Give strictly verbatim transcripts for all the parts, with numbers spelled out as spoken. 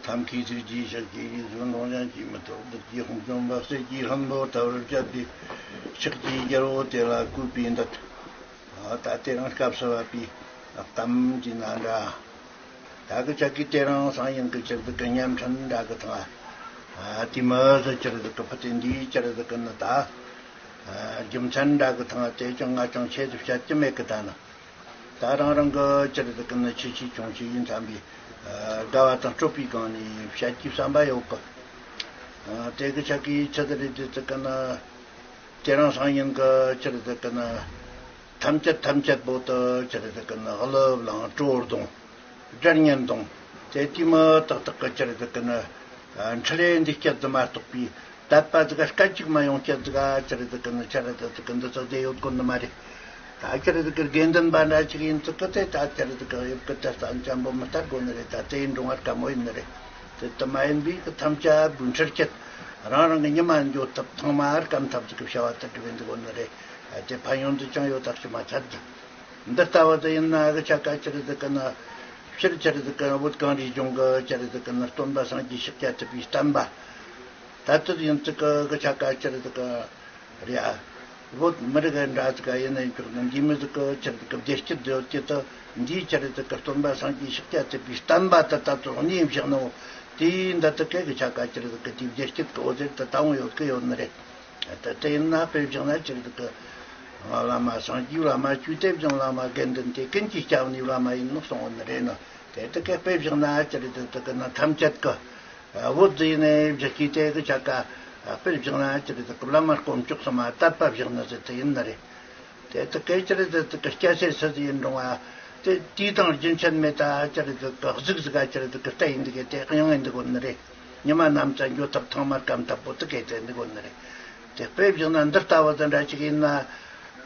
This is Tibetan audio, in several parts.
ཐབས་མཁས་ཐུགས་རྗེའི་ཕྱག་གིས། རིགས་གསུམ་ལུང་སྦྱང་གིས་མི་ཐོགས། བདུད་ཀྱི་དཔུང་འཇོམས་པ། གསེར་གྱི་ལྷུན་པོ་ལྟ་བུར་བརྗོད་པའི་ཕྱག་རྒྱའི་རྒྱལ་པོ་དེ་ལ་གུས་པས་འདུད། ཨ། ད་དེ་རིང་སྐབས་སུ་བབས་པའི་གཏམ་གྱི་ནང་འདྲ། ད་གི་ཆ་གི་དེ་རིང་སང་ཉིན་གི་ཆེད་དུ་གི་བརྙན་འཕྲིན་འདྲ་གི་ཐང་། ཨ། དེ་མི་ཟིག་ཆེད་དུ་གི་ཕུ་དེ་འདིའི་ཆེད་དུ་གི་ནི་ད། ཨ། རྒྱུ་མཚན་འདྲ་གི་ཐང་དེ་ཀྱང་ང་ཅང་ཆེད་དུ་བཤད་ཀྱི་མེད་གི། ད་ནི། ད་རང་རང་གི་ཅི་རེད་ཟེར་གི་ནི་ཆེ་ཆེ་ཆུང་ཆུང་ཡིན་བསམ་པའི་དགའ་བ་དང་སྤྲོ་བའི་སྒང་ནས་བཤད་རྒྱུའི་བསམ་པ་ཡོད་གི། དེ་གི་ཆ་གི་ཆི་ཟིག་རེད་ཟེར་གི་ན། དེ་རིང་སང་ཉིན་གི་ཅི་རེད་ཟེར་གི་ན། ཐམས་ཅད་ཐམས་ཅད་པོ་དུ་ཅི་རེད་ཟེར་གི་ན་གླུ་བླངས་བྲོ་བརྡུངས། སྒྲ་སྙན་བརྡུངས། དེ་དུས་མི་ཏག་ཏག་གི་ཅི་རེད་ཟེར་གི་ན། འཕྲུལ་ལས་འདི་སྐྱེད་དུ་མ་གཏོགས་པའི་དད་པ་ཟིག་སྐད་ཅིག་མ་ཡོང་ཁྱེད་ཟིག་ཨ་ཅི་རེད་ཟེར་གི་ནི་ཆི་རེད་ཟེར་གི་འདི་ཚོ་བསྡད་ཡོད་དགོས་ནི་མ་རེད། ད་ཅི་རེད་ཟེར་གི་དགེ་འདུན་པ་འདྲ་ཅིག་ཡིན་ཚུལ་གི་དེ་ད་ཅི་རེད་ཟེར་གི་ཡོད་གི་དེ་ས་འཇམ་པོ་མི་ལྟར་དགོས་ནི་རེད། ད་དེ་ཡིན་འགྲོ་བ་དཀའ་མོ་ཡིན་ནི་རེད། དེ་ལྟ་མ་ཡིན་པའི་གི་ཐམས་ཅད་བུ་འཕྲུལ་ཁྱེད་རང་རང་གི་ཉི་མ་འགྱོ་ཐབས་ཐང་མ་སྐམ་ཐབས་ཟིག་གི་བྱ་བ་དེ་སྒྲུབ་ཡིན་དགོས་ནི་རེད། དེ་ཕན་ཡོན་དུ་ཅང་ཡོད་ཐག་ཆོད་མ་ཚར་ཟིག་འདི་ལྟ་བུ་དེ་ཡིན་ན་གི་ཆ་ག་ཅི་རེད་ཟེར་གི་ན། ཕྱིར་ཅི་རེད་ཟེར་གི་བོད་གངས་རིའི་ལྗོངས་གི་ཅི་རེད་ཟེར་གི་ན་སྟོན་པ་སངས་རྒྱས་ཤཱཀྱ་ཐུབ་པའི་བསྟན་པ། ད་ལྟ་ཡིན་ཚུལ་གི་གི་ཆ་ག་ཅི་རེད་ཟེར་གི་རེད་ཨ། བོད་མི་རིགས་འདྲ་ཟིག་ཡིན་ན་ཡིན་ཆོག་ན་འདི་མི་ཟིག་གི་ཅི་རེད་ཟེར་གི་བདེ་སྐྱིད་ཡོད་ཀྱི་དུ་འདིའི་ཅི་རེད་ཟེར་གི་སྟོན་པ་སངས་རྒྱས་ཤཱཀྱ་ཐུབ་པའི་བསྟན་པ་དེ་ད་ཚོ་གནས་བཞག་ནོ། དེའི་འདི་ལྟ་གི་གི་ཆ་ག་ཅི་རེད་ཟེར་གི་དེའི་བདེ་སྐྱིད་གི་འོད་ཟེར་དེ་ད་འོང་ཡོད་གི་ཡོད་ནི་རེད། ད་དེ་ཡིན་ན་དཔེ་བཞག་ན་ཅི་རེད་ཟེར་གི། བླ་མ་སངས་རྒྱས་བླ་མ་བཅོས་ཐེབས་ཀྱང་བླ་མ་དགེ་འདུན་ཏེ་ཀུན་གྱི་སྐྱབས་ནི་བླ་མ་ཡིན་ནོ་གསུངས་ཡོད་ནི་རེད་ནོ། དེ་དེ་གའི་དཔེ་བཞག་ན་ཅི་རེད་ཟེར་གི་ན་ཐམས་ཅད་ཀྱི་བོད་ཟེར་ནས་བཞག་གི་དེ་གི་ཆ་ག་དཔེ་བཞག་ན་ཅི་རེད་ཟེར་གི་བླ་མ་དཀོན་མཆོག་གསུམ་མ་དད་པ་བཞག་ན་ཟེར་དེ་ཡིན་ནི་རེད། དེ་དེ་གའི་ཅི་རེད་ཟེར་གི་སྐྱ་སེར་སུ་ཟིག་ཡིན་རུང་བ། དེ་དུས་དང་རྒྱུན་ཆད་མེད་ད་ཅི་རེད་ཟེར་གི་གཟུགས་ཟིག་ག་ཅི་རེད་ཟེར་གི་རྟ་ཡིན་འདི་གའི་དེ་གཡང་ཡིན་འདི་དགོས་ནི་རེད། ཉི་མ་ནམ་ཚ་འགྱོ་ཐབས་ཐང་མར་སྐམ་ཐབས་པོ་དེ་གའི་དེ་འདི་དགོས་ནི་རེད། དེ་དཔེ་བཞག་ན་འདི་ལྟ་བུ་དེ་འདྲ་ཅིག་ཡིན་ན།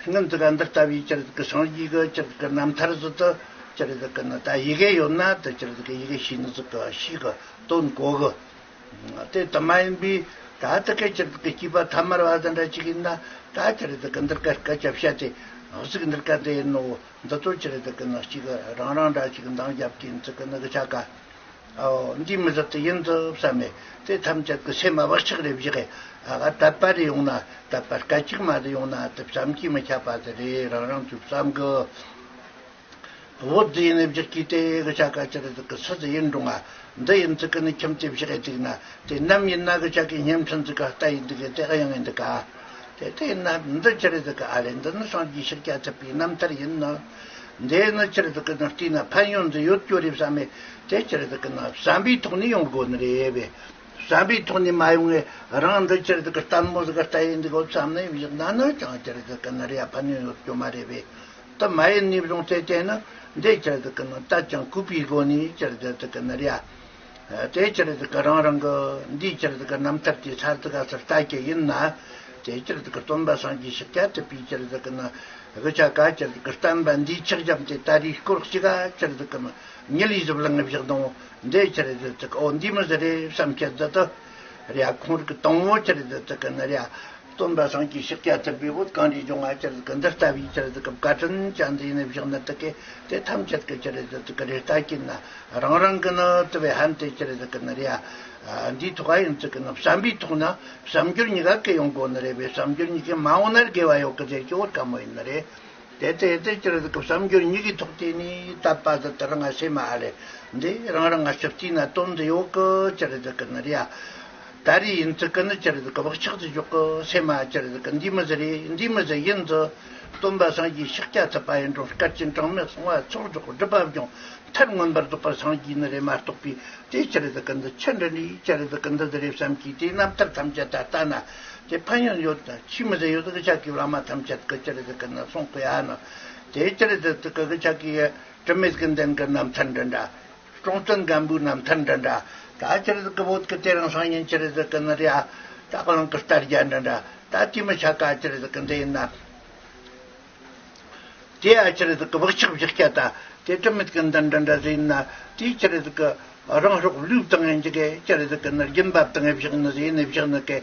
སྔོན་དུ་ག་འདི་ལྟ་བུའི་ཅི་རེད་ཟེར་གི་སངས་རྒྱས་གི་ཅི་རེད་ཟེར་གི་རྣམ་ཐར་ཟིག་ཏུ་ཅི་རེད་ཟེར་གི་ན་ད་ཡི་གེ་ཡོད་ན་དེ་ཅི་རེད་ཟེར་གི་ཡི་གེ་ཤེས་ནི་ཟིག་གི་ཤེས་གི་དོན་གོ་གི། དེ་ལྟ་མ་ཡིན་པའི་ད་དེ་གའི་ཅི་རེད་ཟེར་གི་སྐྱེས་པ་ཐ་མལ་བ་དེ་འདྲ་ཅིག་ཡིན་ན་ད་ཅི་རེད་ཟེར་གི་འདིར་ཀ་སྐད་ཆ་བཤད་དེ་གཟུགས་འདིར་ཀ་དེ་ཡིན་ནོ། འདི་ཚོ་ཅི་རེད་ཟེར་གི་ན་གཅིག་རང་རང་འདྲ་ཅིག་འདང་རྒྱབ་ཀྱིན་ཟེར་གི་ན་གི་ཆ་ག་ཨོ། འདི་མི་ཟེར་དེ་ཡིན་དུ་བསམ་མེད། དེ་ཐམས་ཅད་ཀྱི་སེམས་མ་བག་ཆགས་རེ་བཞག་གི་ཨ་ག་དད་པ་རེ་ཡོང་ན་དད་པ་སྐད་ཅིག་མ་རེ་ཡོང་ན་དེ་བསམ་གྱིས་མི་ཁྱབ་པ་དེ་རེད། རང་རང་ཚོས་བསམ་གི། བོད་འདི་ཡིན་ནས་བཞག་གི་དེ་གི་ཆ་ག་ཅི་རེད་ཟེར་གི་སུ་ཟིག་ཡིན་རུང་ང་འདི་ཡིན་ཚུལ་གི་ནི་ཁྱིམ་དེ་བཞག་གི་འདུག་ན། དེ་ནམ་ཡིན་ན་གི་ཆ་གི་བརྙན་འཕྲིན་ཟིག་ག་ལྟ་ཡིན་འདུག་གི་དེ་གཡེང་ཡིན་འདུག་ག་དེ་དེ་ན་འདི་ཅི་རེད་ཟེར་གི་ཨ་ལེ་འདི་ནི་སངས་རྒྱས་ཤཱཀྱ་ཐུབ་པའི་རྣམ་ཐར་ཡིན་ནོ། འདི་ནི་ཅི་རེད་ཟེར་གི་ནི་བལྟས་ན་ཕན་ཡོན་འདི་ཡོད་རྒྱུ་རེད་བསམ་མེད། དེ་ཅི་རེད་ཟེར་གི་ནི་བསམ་པའི་ཐོག་ནས་ཡོང་དགོས་ནི་རེད་པས། བསམ་པའི་ཐོག་ནས་མ་ཡོང་ངས་རང་འདི་ཅི་རེད་ཟེར་གི་ལྟད་མོ་ཟིག་ག་ལྟ་ཡིན་འདུག་གོ་བསམ་ནས་བཞག་ན་ནི་ཅང་ཅི་རེད་ཟེར་གི་ནི་རེད་ཡ་ཕན་ཡོན་ཡོད་རྒྱུ་མ་རེད་པས། དེ་མ་ཡིན་ནས་བཟུང་དེ་དེ་ནི་འདི་ཅི་རེད་ཟེར་གི་ནི་ལྟ་ཅང་གུས་པའི་སྒོ་ནས་ཅི་རེད་ཟེར་གི་ནི་རེད་ཡ། དེ་ཅི་རེད་ཟེར་གི་རང་རང་གི་འདིའི་ཅི་རེད་ཟེར་གི་རྣམ་ཐར་དེ་ཚར་ཟིག་ག་ཚར་ལྟ་གི་ཡིན་ན། དེ་ཅི་རེད་ཟེར་གི་སྟོན་པ་སངས་རྒྱས་ཤཱཀྱ་ཐུབ་པའི་ཅི་རེད་ཟེར་གི་ནི་གི་ཆ་ག་ཅི་རེད་ཟེར་གི་བསྟན་པ་འདིའི་ཆགས་རྒྱབ་དེ་ད་རེས་སྐོར་གཅིག་ག་ཅི་རེད་ཟེར་གི་ནི་ཉི་ལི་ཟིབ་ལངས་བཞག་དང་འདི་ཅི་རེད་ཟེར་གི་ཨོ་འདི་མི་ཟེར་རེད་བསམ་ཁྱེད་ཟིག་ཏུ་རེད་ཡ། ཁོང་རིགས་གི་དང་བོ་ཅི་རེད་ཟེར་གི་ནི་རེད་ཡ། སྟོན་པ་སངས་རྒྱས་ཤཱཀྱ་ཐུབ་པའི་བོད་གངས་རིའི་ལྗོངས་ང་ཅི་རེད་ཟེར་གི་འདི་ལྟ་བུའི་ཅི་རེད་ཟེར་གི་བཀའ་དྲིན་ཅན་དེ་ཡིན་ནས་བཞག་ནི་དེ་གས་དེ་ཐམས་ཅད་ཀྱི་ཅི་རེད་ཟེར་གི་རེ་ལྟ་གྱིན་ན་རང་རང་གི་ནི་དེ་བས་ཧན་དེ་ཅི་རེད་ཟེར་གི་ནི་རེད་ཡ། འདིའི་ཐོག་ཨ་ཡིན་ཟེར་གི་ནི་བསམ་པའི་ཐོག་ན་བསམ་སྦྱོར་གཉིས་ཀ་གི་ཡོང་དགོས་ནི་རེད་པས། བསམ་སྦྱོར་གཉིས་ཀ་མ་འོང་ན་དགེ་བ་ཡོད་གི་ཟེར་གྱི་བོད་དཀའ་མོ་ཡིན་ནི་རེད། དེ་དེ་དེ་ཅི་རེད་ཟེར་གི་བསམ་སྦྱོར་གཉིས་ཀའི་ཐོག་དེ་ནི་དད་པ་ཟེར་དེ་རང་ང་སེམས་མ་ཨ་ལེ་འདི་རང་རང་ང་ཞིབ་རྩིས་ན་དོན་དུ་ཡོད་གི་ཅི་རེད་ཟེར་གི་ནི་རེད་ཡ། ད་རེས་ཡིན་ཚུལ་གི་ནི་ཅི་རེད་ཟེར་གི་བག་ཆགས་ཟིག་འཇོག་གི་སེམས་མ་ཅི་རེད་ཟེར་གི་འདི་མི་ཟེར་རེད་འདི་མི་ཟེར་ཡིན་ཟེར། སྟོན་པ་སངས་རྒྱས་ཤཱཀྱ་ཐུབ་པ་ཡིན་རུང་སྐད་ཅིག་གྲངས་མེད་གསང་བ་ཚོགས་རྫོགས་སྒྲུབ་པ་སྦྱོང་མཐར་མངོན་པར་རྫོགས་པར་སངས་རྒྱས་ནི་རེད་མ་གཏོགས་པའི་དེ་ཅི་རེད་ཟེར་གི་འདི་ཆི་འདྲ་ནི་ཅི་རེད་ཟེར་གི་འདི་ཟེར་རེད་བསམ་གྱིས་དེའི་རྣམ་ཐར་ཐམས་ཅད་ད་ལྟ་ན་དེ་ཕན་ཡོན་ཡོད་ན་ཆི་མི་ཟེར་ཡོད་ཟེར་གི་ཆ་གི་བླ་མ་ཐམས་ཅད་གི་ཅི་རེད་ཟེར་གི་ནི་གསུང་གི་ཡ་ནི་དེ་ཅི་རེད་ཟེར་གི་ཆ་གི་དྲི་མེད་ཀུན་ལྡན་གི་རྣམ་ཐར་འདྲ་འདྲ། སྲོང་བཙན་སྒམ་པོའི་རྣམ་ཐར་འདྲ་འདྲ། ད་ཅི་རེད་ཟེར་གི་བོད་ཀྱི་དེ་རིང་སང་ཉིན་ཅི་རེད་ཟེར་གི་ནི་རེད་ཨ། ད་གླིང་གི་སྟར་རྒྱ་འདྲ་འདྲ། ད་དེ་མི་ཆ་ག་ཅི་རེད་ཟེར་གི་འདི་ཡིན་ན། དེ་ཨ་ཅི་རེད་ཟེར་གི་བག་ཆགས་བཞག་རྒྱ་ད། དེ་དྲི་མེད་ཀུན་ལྡན་འདྲ་འདྲ་ཟེར་ཡིན་ན། དེ་ཅི་རེད་ཟེར་གི་རང་སྲོག་བློས་བཏང་ཡིན་གྱི་གི་ཅི་རེད་ཟེར་གི་ནི་སྦྱིན་པ་བཏང་ཡིན་བཞག་ནི་ཟེར་ཡིན་ནི་བཞག་ནི་གི།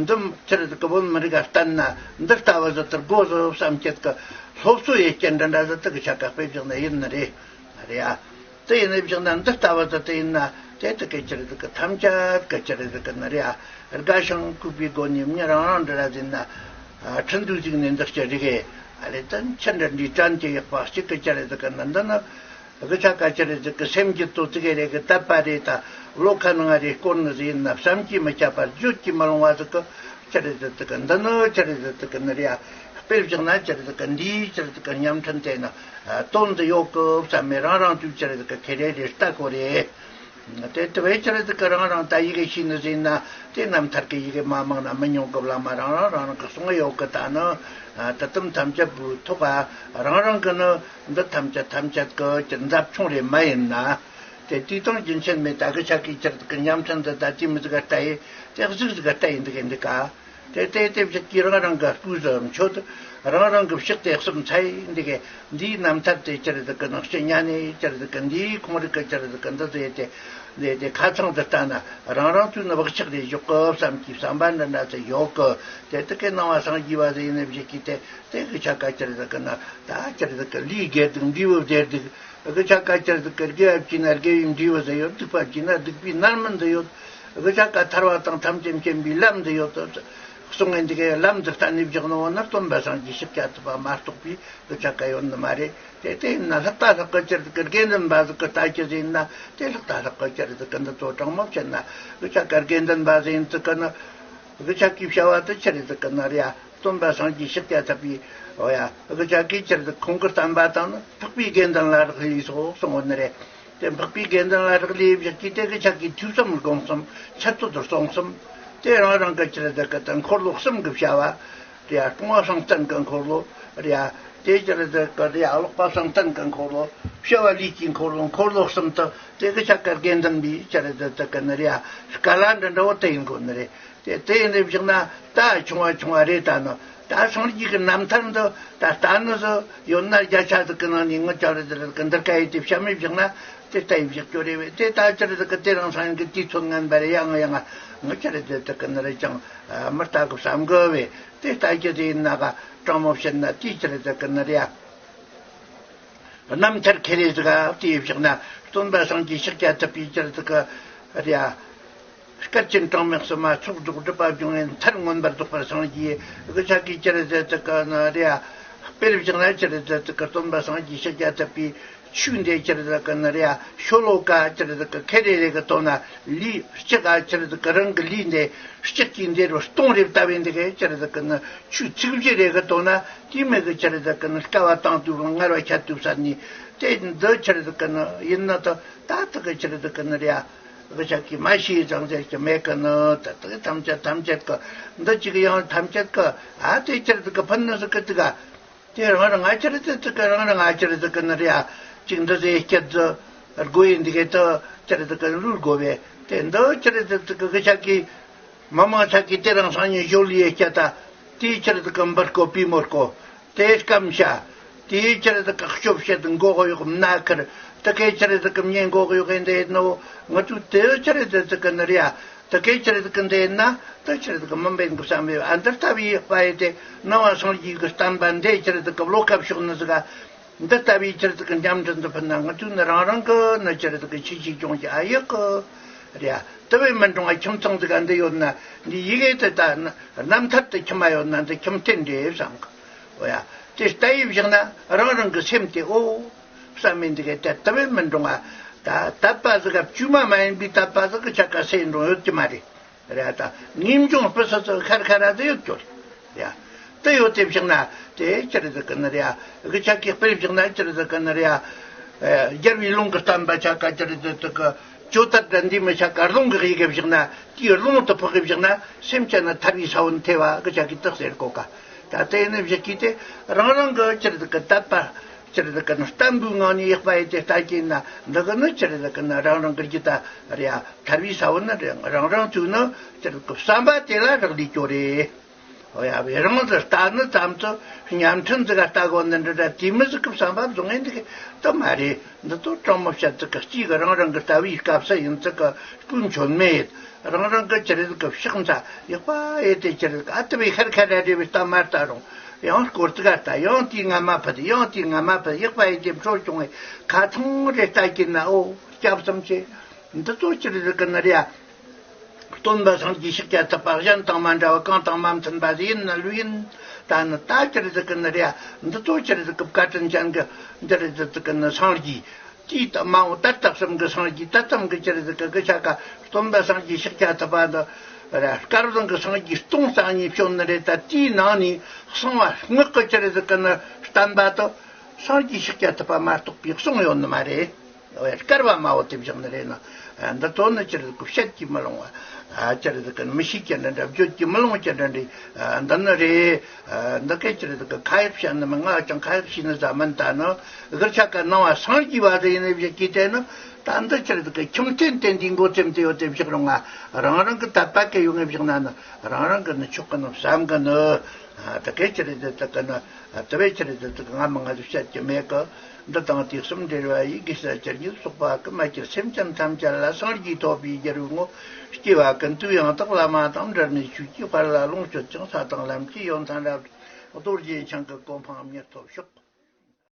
འདི་ཅི་རེད་ཟེར་གི་བོད་མི་རིགས་ཨ་བསྟན་ན་འདི་ལྟ་བུ་ཟེར་དེར་དགོས་ཟེར་བསམ་ཁྱེད་གི་སློབ་གསོ་ཡེ་རྒྱ་འདྲ་འདྲ་ཟེར་དེ་གི་ཆ་ག་དཔེ་བཞག་ནི་ཡིན་ནི་རེད། རེད་ཨ། དེ་ཡིན་ནས་བཞག་ན་འདི་ལྟ་བུ་དེ་དེ་ཡིན་ན་དེ་དེ་གི་ཅི་རེད་གི་ཐམས་ཅད་གི་ཅི་རེད་གི་ནི་རེད་ཨ། དགའ་ཞིང་སྤོབས་པའི་སྒོ་ནས་མྱི་རང་རང་འདྲ་ར་ཟིན་ན། ཁྲིན་ཏུའུ་ཟིག་ནས་འདི་ཅི་རེད་གི་ཨ་ལེ་དེ་ཆི་འདྲ་འདྲའི་དྲན་གྱི་ཡག་པ་གཅིག་གི་ཅི་རེད་གི་ནི་འདི་ནི། གི་ཆ་ག་ཅི་རེད་གི་སེམས་ཀྱི་ཏོ་ཙི་གེ་རེད་གི་དད་པ་རེད་ད། བློ་ཁ་ནང་རེད་སྐོར་ནི་ཟིན་ན་བསམ་གྱིས་མི་ཁྱབ་པ་བརྗོད་ཀྱིས་མི་ལོང་བ་ཟིག་གི་ཅི་རེད་གི་འདི་ནི་ཅི་རེད་གི་ནི་རེད་ཨ། དཔེར་བཞག་ན་ཅི་རེད་གི་འདིའི་ཅི་རེད་གི་བརྙན་འཕྲིན་དེ་ནི། དོན་འདི་ཡོད་གི་བསམ་མེད་རང་རང་དུས་ཅི་རེད་གི་ཁེ་རེ་རེ་ལྟ་གོ་རེད། དེ་དེ་བས་ཅི་རེད་གི་རང་རང་ད་ཡི་གེ་ཤེས་ནི་ཟིན་ན་དེ་རྣམ་ཐར་གི་ཡི་གེ་མ་མང་ན་མི་ཉུང་གི་བླ་མ་རང་རང་རང་རང་གི་གསུང་ཡོད་གི་ད་ནི། དེ་དམ་ཐམས་ཅད་པོའི་ཐོག་ག་རང་རང་གི་ནི་འདི་ཐམས་ཅད་ཐམས་ཅད་གི་ཅི་འཛབ་ཆུང་རེ་མ་ཡིན་ན། དེ་དུས་དང་རྒྱུན་ཆད་མེད་ད་གི་ཆ་གི་ཅི་རེད་གི་ཉམས་ཆེན་འདི་ད་དེ་མི་ཟིག་ག་ལྟ་ཡི་དེ་གཟིག་ཟིག་ག་ལྟ་ཡི་འདི་གི་འདི་ག་དེ་དེ་དེ་བཞག་གི་རང་རང་གི་སྤུས་སུ་མཆོད། རང་རང་གི་ཕྱག་དེ་གསུམ་འཚལ་འདི་གི་འདིའི་རྣམ་ཐར་དེ་ཅི་རེད་གི་ནང་སྤྱི་ཉ་ནས་ཅི་རེད་གི་འདིའི་ཁོང་རིག་གི་ཅི་རེད་གི་འདི་ཟེར་དེ་དེ་དེ་ཁ་ཚང་དུ་ལྟ་ན་རང་རང་དུས་ནི་བག་ཆགས་རེ་ཞོག་གི་བསམ་གྱི་བསམ་པ་འདྲ་འདྲ་ཟེར་ཡོད་གི་དེ་དེ་གི་སྣང་བ་སངས་རྒྱས་པ་ཟེར་ཡིན་ནས་བཞག་གི་དེ་དེ་གི་ཆ་ག་ཅི་རེད་གི་ན་ད་ཅི་རེད་གི་ལུས་དགེ་སྡིག་འབྲས་བུ་ཟེར་འདུག་གི་ཆ་ག་ཅི་རེད་གི་དགེ་བ་བྱས་ན་དགེ་བའི་འབྲས་བུ་ཟེར་ཡོད། སྡིག་པ་བྱས་ན་སྡིག་པའི་རྣམ་སྨིན་ཟེར་ཡོད། གི་ཆ་ག་ཐར་བ་དང་ཐམས་ཅད་མཁྱེན་པའི་ལམ་ཟེར་ཡོད་དོ། གསུང་ངན་འདི་གའི་ལམ་འདི་གཏན་ནས་བཞག་ནོ་ན་སྟོན་པ་སངས་རྒྱས་ཤཱཀྱ་ཐུབ་པ་མ་གཏོགས་པའི་གི་ཆ་ག་ཡོད་ནི་མ་རེད། དེ་དེ་ཡིན་ན་ལྷག་ད་ལྷག་གི་ཅི་རེད་གི་དགེ་འདུན་པ་ཟིག་གི་ལྟ་ཅི་ཟིན་ན་དེ་ལྷག་ད་ལྷག་གི་ཅི་རེད་གི་འདི་ཚོ་དྲང་མོ་བཤད་ན་གི་ཆ་ག་དགེ་འདུན་པ་ཟིན་ཙི་གི་ནི། གི་ཆ་གི་བྱ་བ་དེ་ཅི་རེད་གི་ནི་རེད་ཡ། སྟོན་པ་སངས་རྒྱས་ཤཱཀྱ་ཐུབ་པའི་འོ་ཡ་གི་ཆ་གི་ཅི་རེད་ཁོང་གི་བསྟན་པ་དང་ནི་འཕགས་པའི་དགེ་འདུན་ལ་རག་ལས་སོ་གསུང་ངོ་ནི་རེད། དེ་འཕགས་པའི་དགེ་འདུན་ལ་རག་ལས་བཞག་གི་དེ་གི་ཆ་གི་ཐོས་བསམ་སྒོམ་གསུམ་འཆད་རྩོད་སྲུང་གསུམ། དེ་རང་རང་གི་ཅི་རེད་གི་དེ་འཁོར་ལོ་གསུམ་གི་བྱ་བ་རེད་ཡ། སྤོང་བ་བསམ་གཏན་གི་འཁོར་ལོ་རེད་ཡ། དེ་ཅི་རེད་གི་རེད་ཡ་ཀློག་པ་བསམ་གཏན་གི་འཁོར་ལོ། བྱ་བ་ལས་ཀྱི་འཁོར་ལོ་འཁོར་ལོ་གསུམ་དུ་དེ་གི་ཆ་ག་དགེ་འདུན་པའི་ཅི་རེད་གི་ནི་རེད་ཡ། སྐལ་བ་འདྲ་འདྲ་བོ་དེ་ཡིན་དགོས་ནི་རེད། དེ་དེ་ཡིན་ནས་བཞག་ན་ད་ཆུང་བ་ཆུང་བ་རེད་ད་ནི། ད་སངས་རྒྱས་ཀྱི་རྣམ་ཐར་འདི་ད་ལྟ་ནི་ཟིག་ཡོད་ན་བརྒྱ་ཆ་ཟིག་གི་ནང་ནས་ངི་ཅག་རེ་ཟིག་གི་འདིར་ག་ཡི་དེ་བཤད་མི་བཞག་ན་དེ་ལྟ་ཡི་བཞག་རྒྱུ་རེད་བས། དེ་ད་ཅི་རེད་ཟིག་གི་དེ་རང་སང་ཉིན་གི་དུས་ཚོད་ངན་པ་རེད་ཡ། ང་ཡང་ངི་ཅི་རེད་ཟིག་གི་ནི་རེད་ཅང་མི་ལྟ་གི་བསམ་གི་བས། དེ་ལྟ་རྒྱུ་དེ་ཡིན་ན་ག་དྲང་མོ་བཤད་ན་དེ་ཅི་རེད་ཟིག་གི་ནི་རེད་ཡ། རྣམ་ཐར་ཁེ་རེ་ཟིག་ག་དེ་བཞག་ན་སྟོན་པ་སངས་རྒྱས་ཤཱཀྱ་ཐུབ་པའི་ཅི་རེད་ཟིག་གི་རེད་ཡ། སྐལ་ཆེན་གྲངས་མེད་གསུམ་མ་ཚོགས་རྫོགས་སྒྲུབ་པ་འབྱུང་བའི་མཐར་མངོན་པར་རྫོགས་པར་སངས་རྒྱས་གི་ཆ་གི་ཅི་རེད་ཟེར་ཙི་ག་ན་རེ་ཡ། དཔེར་བཞག་ན་ཅི་རེད་ཟེར་ཙི་ག་སྟོན་པ་སངས་རྒྱས་ཤཱཀྱ་ཐུབ་པའི་ཆོས་འདི་ཅི་རེད་ཟེར་ག་ན་རེ་ཡ་ཤོ་ལོ་ཀ་ཅི་རེད་ཟེར་ག་ཁེ་རེ་རེ་གི་དོན་ན་ལུས་ལྕགས་ག་ཅི་རེད་ཟེར་ག་རང་གི་ལུས་འདི་ལྕགས་ཀྱི་འདི་རུ་སྟོང་རེ་བཏབ་པའི་འདི་གའི་ཅི་རེད་ཟེར་ག་ན་ཆོས་ཚིག་བཞི་རེ་གི་དོན་ན་དེ་མི་གི་ཅི་རེད་ཟེར་ག་ན་སྐལ་བ་དང་དུ་རུང་ངར་བ་ཁྱད་དུ་བསད་ནས་དེ་འདི་ཅི་རེད་ཟེར་ག་ན་ཡིན་ན་ད་ད་ད་གི་ཅི་རེད་ཟེར་ག་ན་རེ་ཡ། གི་ཆ་གི་མ་ཤེས་ཙང་ཟེར་གི་མེད་གི་ནི་ད་ད་ཐམས་ཅད་ཐམས་ཅད་གི་འདི་གཅིག་ཡང་ཐམས་ཅད་གི་ཨ་དེ་ཅི་རེད་གི་ཕན་ནི་ཟིག་གི་ཏི་ག་དེ་རང་རང་ང་ཅི་རེད་ཏི་གི་རང་རང་ང་ཅི་རེད་གི་ནི་རེད་ཨ། གཅིག་འདི་ཟེར་སྐྱེད་ཟི་དགོས་ཡིན་འདི་གི་ཏི་ཅི་རེད་གི་ལུས་དགོས་བས། དེ་འདི་ཅི་རེད་ཏི་གི་གི་ཆ་གི་མི་མང་ཆ་གི་དེ་རང་སང་ཉིན་ཞོ་ལི་ཡེ་སྐྱེད་ད་དེ་ཅི་རེད་གི་འབུར་དཀོ་པི་མོར་དཀོ། དེ་སྐམ་ཤ། དེའི་ཕྱིར་དུ་བཀག་སྐྱོབ་བྱེད་དུ་མགོ་གཡོག་མནའ་ཁར། དེ་གའི་ཕྱིར་དུ་གི་མྱེ་མགོ་གཡོག་ཡིན་དེ་ནོ། ང་ཚོས་དེའི་ཕྱིར་དུ་ཚིག་གི་ནི་རེད་ཡ། དེ་གའི་ཕྱིར་དུ་གི་འདི་ཡིན་ན་དེ་ཕྱིར་དུ་གི་མི་འབེན་གི་བསམ་པས་ཨ་འདི་ལྟ་བུའི་དཔའ་ཡི་དེ་ནང་བ་སངས་རྒྱས་ཀྱི་བསྟན་པ་འདི་ཕྱིར་དུ་གི་བློ་ཁ་ཕྱོགས་ནི་ཟིག་ག་འདི་ལྟ་བུའི་ཕྱིར་དུ་གི་འཇམ་འདྲི་འདི་ཕུལ་ན་ང་ཚོས་ནི་རང་རང་གི་ནི་ཕྱིར་དུ་གི་ཆེ་ཆེ་སྐྱོང་ཞིག་ཨ་ཡག་གི་རེད་ཡ། དེ་བས་མི་འགྲོ་ང་ཁྱིམ་ཚང་ཟིག་ག་འདི་ཡོད་ན་འདི་ཡི་གེ་དེ་ལྟ་ན་རྣམ་ཐར་དུ་ཁྱིམ་མ་ཡོད་ན་འདི་ཁྱིམ་རྟེན་འདྲེ་བསམ་གི་འོ་ཡ། དེ་ལྟ་ཡི་བཞག་ན་རང་རང་གི་སེམས་དེ་ཨོ། བསམ་མིན་འདི་གའི་དེ་ལྟ་བས་མི་འགྲོ་ང་། ད་དད་པ་ཟིག་ག་བཅོས་མ་མ་ཡིན་པའི་དད་པ་ཟིག་གི་ཆ་ག་སེ་འགྲོ་ཡོད་ཀྱི་མ་རེད། རེད་ད་ངེས་འབྱུང་སྤུ་སི་སི་ཁར་ཁ་ར་དེ་ཡོད་ཀྱོ་རེད། ཡ། དེ་ཡོད་དེ་བཞག་ན་དེ་ཅི་རེད་ཟེར་གི་ནི་རེད་ཡ། གི་ཆ་གི་དཔེ་བཞག་ན་ཅི་རེད་ཟེར་གི་ནི་རེད་ཡ། རྒྱལ་བའི་ལུང་གི་བསྟན་པ་ཆ་ག་ཅི་རེད་ཟེར་ཟེར་གི་ཇོ་ཏར་དྲན་འདི་མི་ཆ་ག་རླུང་གི་ཡི་གེ་བཞག་ན་དེའི་རླུང་དུ་ཕོག་གི་བཞག་ན་སེམས་ཅན་ནི་ཐར་བའི་ས་བོན་ཐེ་བ་གི་ཆ་གི་དག་ཟེར་གོ་ག་ད་དེ་ནི་བཞག་གི་དེ་རང་རང་གི་ཅི་རེད་ཟེར་གི་དད་པ། སྤྱིར་དུ་ཀུན་བརྟན་པོའི་ངང་ནས་ཡག་པ་ཡིན་ཏེ་ལྟ་གྱིན་ན་འདི་གི་ནི་སྤྱིར་དུ་ཀུན་རང་རང་གི་རྒྱུད་ད་རེད་ཡ། ཐར་བའི་ས་བོན་ནི་རེད། རང་རང་ཚོས་ནི་སྤྱིར་དུ་བསམ་པ་དེ་ལ་རག་ལས་ཀྱོ་རེད། འོ་ཡ་བས་རང་ལ་ལྟ་ནི་ཙམ་དུ་བརྙན་འཕྲིན་ཟིག་ག་ལྟ་གོ་ནི་འདྲ་འདྲ་དེ་མི་ཟིག་གི་བསམ་པ་བཟུང་ངེ་འདི་གི་དུ་མ་རེད། འདི་ཚོ་དྲང་མོ་བཤད་ཚིག་གི་གཅིག་གི་རང་རང་གི་ལྟ་བའི་སྐབས་སུ་ཡིན་ཚིག་གི་སྤུས་མཆོད་མེད། རང་རང་གི་སྤྱིར་དུ་ཀུན་ཕྱག་འཚལ་ཡག་པ་ཡེ་དེ་སྤྱིར་དུ་ཀུན་ཨ་ཏི་བའི་ཤར་ཁ་ར་རེ་བའི་ལྟ་མ་ལྟ་རུང་། ཡང་སྐོར་ཙི་ག་ལྟ། ཡང་དེའི་སྔ་མ་ཕུད། ཡང་དེའི་སྔ་མ་ཕུད། ཡག་པ་ཡིན་ཏེ་འཕྲོ་བྱུང་བའི་ཁ་ཚང་རེ་ལྟ་གྱིན་ན། ཨོ། སྐྱབས་སུ་མཆི། འདི་ཚོ་ཅི་རེད་ཟེར་གི་ནི་རེད་ཡ། སྟོན་པ་སངས་རྒྱས་ཤཱཀྱ་ཐུབ་པ་གཞན་དང་མ་འདྲ་བ། གང་དང་མ་མཐུན་པ་ཟིག་ཡིན་ན་ལོས་ཡིན། ད་ནི་ད་ཅི་རེད་ཟེར་གི་ནི་རེད་ཡ། འདི་ཚོ་ཅི་རེད་ཟེར་གི། བཀའ་དྲིན་ཅན་གི་ཅི་རེད་ཟེར་གི་ནི་སངས་རྒྱས། དེའི་ད་མ་འོངས་ད་ལྟ་གསུམ་གི་སངས་རྒྱས། ད་ཙམ་གི་ཅི་རེད་ཟེར་གི། གི་ཆ་ག་སྟོན་པ་སངས་རྒྱས་ཤཱཀྱ་ཐུབ་པ་འདི་ར་སྐལ་བཟང་གི་སངས་རྒྱས་སྟོང་རྩ་གཉིས་བྱོན་ནི་རེད། ད་དེའི་ནང་ནས་གསང་བ་སྔགས་གི་ཅི་རེད་ཟེར་གི་ནི་བསྟན་པ་དེ་སངས་རྒྱས་ཤཱཀྱ་ཐུབ་པ་མ་གཏོགས་པའི་གསུངས་ཡོད་ནི་མ་རེད། འོ་ཡ། སྐལ་བ་མ་བོ་དེ་བཞག་ནི་རེད་ན། ཨ། འདི་ཚོ་ནི་ཅི་རེད་ཟེར་གི་བཤད་ཀྱིས་མི་ལོང་བ། ཨ། ཅི་རེད་ཟེར་གི་མི་ཤེས་ཀྱི་འདྲ་འདྲ། བརྗོད་ཀྱིས་མི་ལོང་ཀྱི་འདྲ་འདྲ། ཨ། འདི་ནི་རེད། ཨ། འདི་གས་ཅི་རེད་ཟེར་གི་ཁ་ཡག་བཤད་ནི་མིན། ང་ཅང་ཁ་ཡག་བཤད་ནི་ཟ་མིན། ད་ནི་གི་ཆ་ག་ནང་བ་སངས་རྒྱས་པ་ཟིག་ཡིན་ནི་བཞག་གི། དེ་ནི་ད་འདི་ཅི་རེད་ཟེར་གི་ཁྱིམ་མཚེས་བསྟན་དེའི་མགོ་ཙེམ་དེ་ཡོད་དེ་བཞག་རུང་། ང་རང་རང་གི་དད་པ་གི་ཡོད་ངེས་བཞག་ན་ནི་རང་རང་གི་ནི་ཆོག་གི་ནི་བསམ་གི་ནི། ཨ། དེ་གས་ཅི་རེད་ཟེར་གི་ནི། ཨ། དེ་བས་ཅི་རེད་ཟེར་གི་ང་མི་ང་ཚོ་བཤད་ཀྱི་མེད་གི། འདི་དང་དེ་གསུམ་འབྲེལ་བ་ཡི་དགེ་རྩ་ཇི་སྙེད་བསགས་པ་ཀུན། མ་སྐྱེས་སེམས་ཅན་ཐམས་ཅད་ལ་སངས་རྒྱས་ཐོབ་པའི་རྒྱུར་བསྔོ། སྐྱེ་བ་ཀུན་ཏུ་ཡང་དག་བླ་མ་དང་། འབྲལ་མེད་ཆོས་ཀྱི་དཔལ་ལ་ལོངས་སྤྱོད་ཅིང་། ས་དང་ལམ་གྱི་ཡོན་ཏན་རབ་རྫོགས། རྡོ་རྗེ་འཆང་གི་གོ་འཕང་མྱུར་ཐོབ་ཤོག།